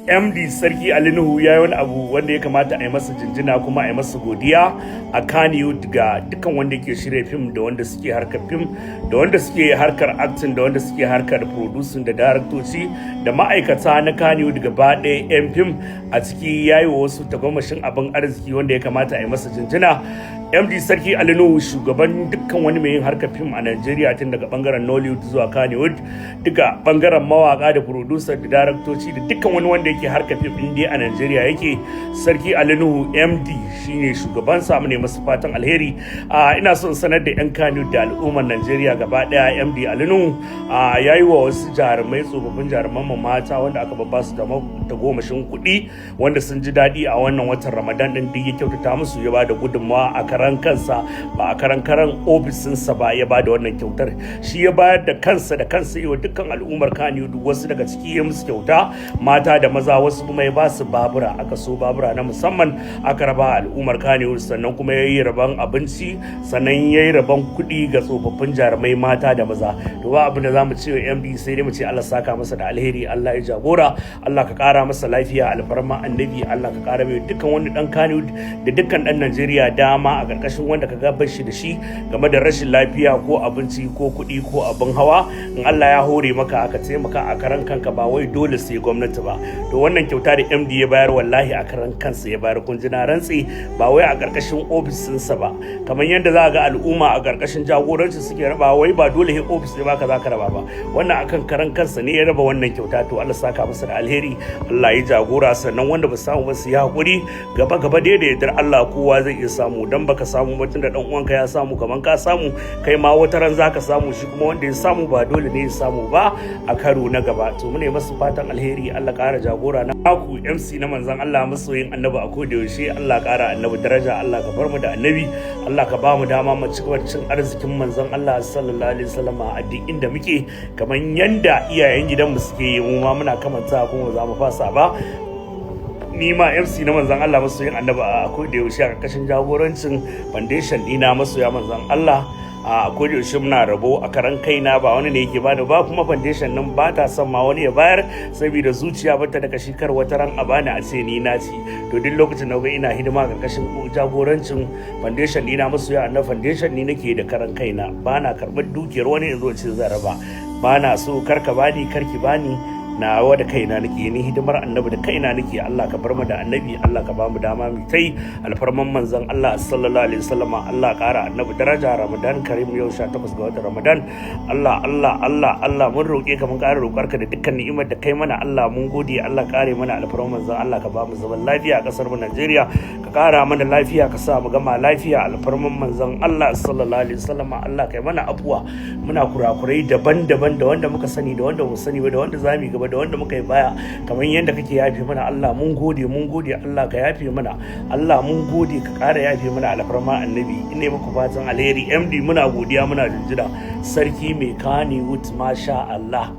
MD Sarki Ali Nuhu ya yi wani abu wanda ya kamata a yi masa jinjina kuma a yi masa godiya a Kannywood, ga dukkan wanda ke shirya fim, da wanda suke harkar fim, da wanda suke harkar acting, da wanda suke harkar producing, da daraktoci, da ma'aikata na Kannywood gaba ɗaya, 'yan fim a ciki. Ya yi wa wasu tagomashin abin arziki wanda ya kamata a yi masa jinjina. MD Sarki Ali Nuhu, shugaban dukkan wani mai yin harkar fim a Najeriya, tun daga bangaren Nollywood zuwa Kannywood, duka bangaren mawaka da producer da daraktoci da dukkan wani wanda yake harkar fim din dai a Najeriya yake, Sarki Ali Nuhu MD shine shugaban sa. Mu ne masa fatan alheri. Ina son sanar da yan Kannywood da al'ummar Najeriya gaba daya, MD Ali Nuhu yayi wa wasu jarumai, tsofaffin jaruman mu mata wanda aka babba su da tagomashin kuɗi, wanda sun ji daɗi a wannan watan Ramadan din, duk ya kyautata musu, ya ba da gudunmawa a karan kansa, ba a karan karan ofisinsa ba ya ba da wannan kyautar. Shi ya bayar da kansa da kansa yi wa dukkan al'ummar Kannywood. Wasu daga ciki ya musu kyauta, mata da maza, wasu kuma ya ba su babura. Aka so babura na musamman aka raba al'ummar Kannywood. Sannan kuma ya yi rabon abinci, sannan ya yi rabon kuɗi ga tsofaffin jarumai mata da maza. To, ba abin da za mu ce wa MD sai dai mu ce Allah saka masa da alheri, Allah ya jagora, Allah ka kara masa lafiya, alfarma Annabi. Allah ka kara mai dukkan wani dan Kannywood da dukkan dan Najeriya dama a karkashin wanda ka gabar shi da shi game da rashin lafiya ko abinci ko kuɗi ko abin hawa. In Allah ya hore maka, aka taimaka a karan kanka, ba wai dole sai gwamnati ba. To, wannan kyauta da MD ya bayar, wallahi a karan kansa ya bayar. Kun ji na rantsi, ba wai a karkashin ofisinsa ba, kamar yadda za ga al'umma a karkashin jagoranci suke raba. Wai ba dole sai ofis ne baka za ka raba ba. Wannan akan karan kansa ne ya raba wannan kyauta. To, Allah saka masa da alheri, Allah ya jagora. Sannan wanda ba samu ba su yi hakuri, gaba gaba dai da yardar Allah kowa zai iya samu. Dan baka samu ba, tunda dan uwanka ya samu, kaman ka samu, kai ma wata ran zaka samu. Shi kuma wanda ya samu, ba dole ne ya samu ba a karo na gaba. To, mune masu fatan alheri, Allah kara jagora. Na ku MC na manzon Allah, masoyin Annabi a koda yaushe. Allah kara Annabi daraja, Allah ka bar mu da Annabi, Allah ka ba mu dama mu ci gaba da cin arzikin manzon Allah sallallahu alaihi wasallam a duk inda muke, kamar yanda iyayen gidanmu suke yi. Mu ma muna kamanta kuma za mu fasa ba. Ni ma MC na manzon Allah, masoyin Annabi a koda yaushe, a karkashin jagorancin foundation dina, masoya manzon Allah, a koda yaushe muna rabo a karan kaina, ba wani ne yake bani ba. Kuma foundation nan ba ta son ma wani ya bayar, saboda zuciya bata da kashi, kar wata ran a bani a ce ni na ci. To, duk lokacin da ina hidima karkashin jagorancin foundation dina, masoya Annabi Foundation, ni nake da karan kaina, ba na karɓar dukiyar wani in zo ce zan raba. Ba na so, karka bani, karki bani, nawa da kaina nake ni hidimar Annabi da kaina nake. Allah ka bar mu da Annabi, Allah ka ba mu dama mu tai alfarman manzon Allah sallallahu alaihi wasallam. Allah kara Annabi daraja. Ramadan Karim. Yau 18 ga watan Ramadan. Allah, Allah, Allah, Allah, mun roke ka, mun kara roƙar ka da dukkan ni'imar da kai mana. Allah, mun gode. Allah kare mana alfarman manzon Allah. Ka ba mu zaman lafiya a kasar mu Najeriya, ka kara mana lafiya, ka sa mu gama lafiya, alfarman manzon Allah sallallahu alaihi wasallam. Allah kai mana afuwa, muna kurakurai daban-daban, da wanda muka sani, da wanda mu sani ba, da wanda zamu gaba, da wanda muka yi baya, kamar yadda kake yafe mana. Allah, mun gode, mun gode. Allah ka yafe mana. Allah, mun gode, ka ƙara yafe mana, alfarma Annabi. Ina muku fatan alheri. MD, muna godiya, muna jinjina. Sarki mai Kannywood, masha Allah.